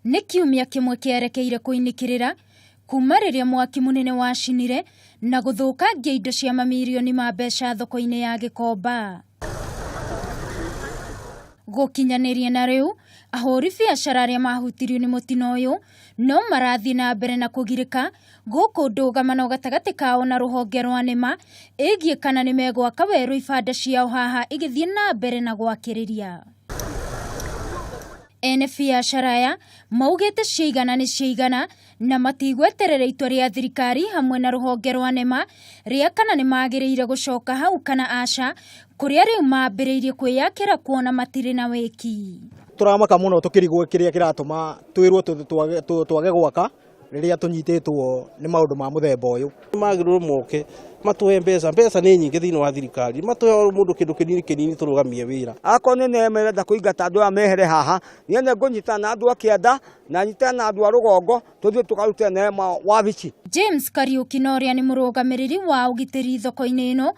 Nĩ kiumia kĩmwe kĩerekeire kũinĩkĩrĩra kuma rĩrĩa mwaki mũnene wacinire na gũthũkangia indo cia mamirioni ma mbeca thoko-inĩ ya Gĩkomba. Gũkinyanĩria na rĩu, ahũri biacara arĩa mahutirio nĩ mũtino ũyũ no marathiĩ na mbere na kũgirĩka gũkũ ndũgamano gatagatĩ kao na rũhonge rwa NEMA ĩgiĩ kana nĩ megwaka werũ ibanda ciao haha igĩthiĩ na mbere na gwakĩrĩria. Ene biacara aya maugĩte ciaigana nĩ ciaigana na matigweterera itua rĩa thirikari hamwe na rũhonge rwa NEMA rĩa kana nĩ magĩrĩire gũcoka hau kana aca, kũrĩa rĩu mambĩrĩirie kwĩyakĩra kuona matirĩ na wĩki. Tũramaka mũno tũkĩrigwo kĩrĩa kĩratũma twĩrwo twage gwaka rĩrĩa tũnyitĩtwo nĩ maũndũ ma mũthemba ũyũ. Magĩrĩirwo moke matũhe mbeca, mbeca nĩ nyingĩ thĩinĩ wa thirikari, matũhe o mũndũ kĩndũ kĩnini kĩnini tũrũgamie wĩra. Akorwo nĩ NEMA ĩrenda kũingata andũ aya mehere haha, niĩ nĩ ngũnyitana na andũ a kĩanda na nyitane na andũ a rũgongo tũthiĩ tũkarute NEMA wabici. James Kariuki na ũrĩa nĩ mũrũgamĩrĩri wa ũgitĩri thoko-inĩ ĩno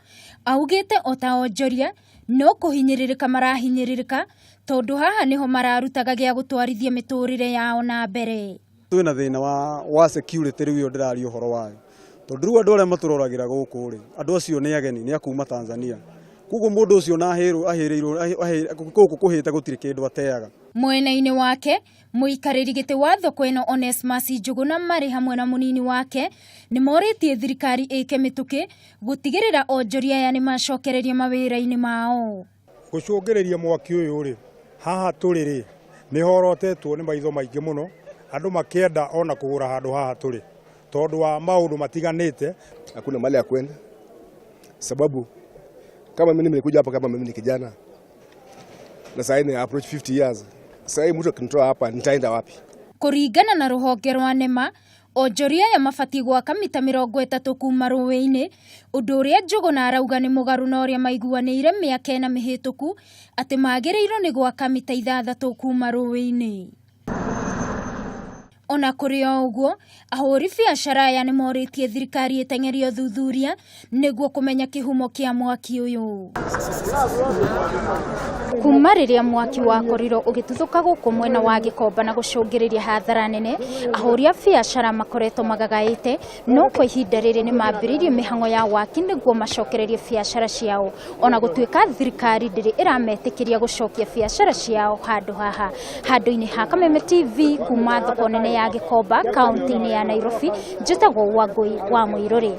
augĩte o ta onjoria no kũhinyĩrĩrĩka marahinyĩrĩrĩka tondũ haha nĩho mararutaga gĩa gũtwarithia mĩtũrĩre yao na mbere. Twĩna thĩna wa security rĩu ĩyo ndĩraria ũhoro wayo, tondũ rĩu andũ arĩa matũroragĩra gũkũ rĩ, andũ acio nĩ ageni, nĩ a kuma Tanzania, koguo mũndũ ũcio na ahĩrĩirwo gũkũ kũhĩte gũtirĩ kĩndũ ateaga. Mwena-inĩ wake mũikarĩri gĩtĩ wa thoko ĩno Onesmus Njũgũna marĩ hamwe na mũnini wake nĩ morĩtie thirikari ĩke mĩtũkĩ gũtigĩrĩra onjoria aya nĩ macokereria mawĩra-inĩ mao. Gũcũngĩrĩria mwaki ũyũ rĩ, haha tũrĩ rĩ, nĩ horotetwo nĩ maitho maingĩ mũno, andũ makĩenda ona kũgũra handũ haha tũrĩ tondũ wa maũndũ matiganĩte. Hakuna mahali ya kwenda, sababu kama mimi nimekuja hapa kama mimi ni kijana na sasa ni approach 50 years, sasa mtu akinitoa hapa nitaenda wapi? Kũringana na rũhonge rwa NEMA, onjoria aya mabatiĩ gwaka mita 30 kuma rũĩ-inĩ, ũndũ ũrĩa Njũgũna arauga nĩ mũgarũ na ũrĩa maiguanĩire mĩaka 4 mĩhĩtũku atĩ magĩrĩirwo nĩ gwaka mita 6 kuma rũĩ-inĩ. Ona kũrĩ o ũguo, ahũri biacara aya nĩ morĩtie thirikari ĩteng'erie ũthuthuria nĩguo kũmenya kĩhumo kĩa mwaki ũyũ. Kuma rĩrĩa mwaki wakorirwo ũgĩtuthũka gũkũ mwena wa Gĩkomba na gũcũngĩrĩria hathara nene, ahũri a biacara makoretwo magagaĩte, no kwa ihinda rĩrĩ nĩ mambĩrĩirie mĩhang'o ya waki nĩguo macokererie biacara ciao, ona gũtuĩka thirikari ndĩrĩ ĩrametĩkĩria gũcokia biacara ciao handũ haha. Handũ-inĩ ha Kameme TV kuma thoko nene ya Gĩkomba kaunti-inĩ ya Nairobi, njĩtagwo Wangũi wa Mũirũrĩ.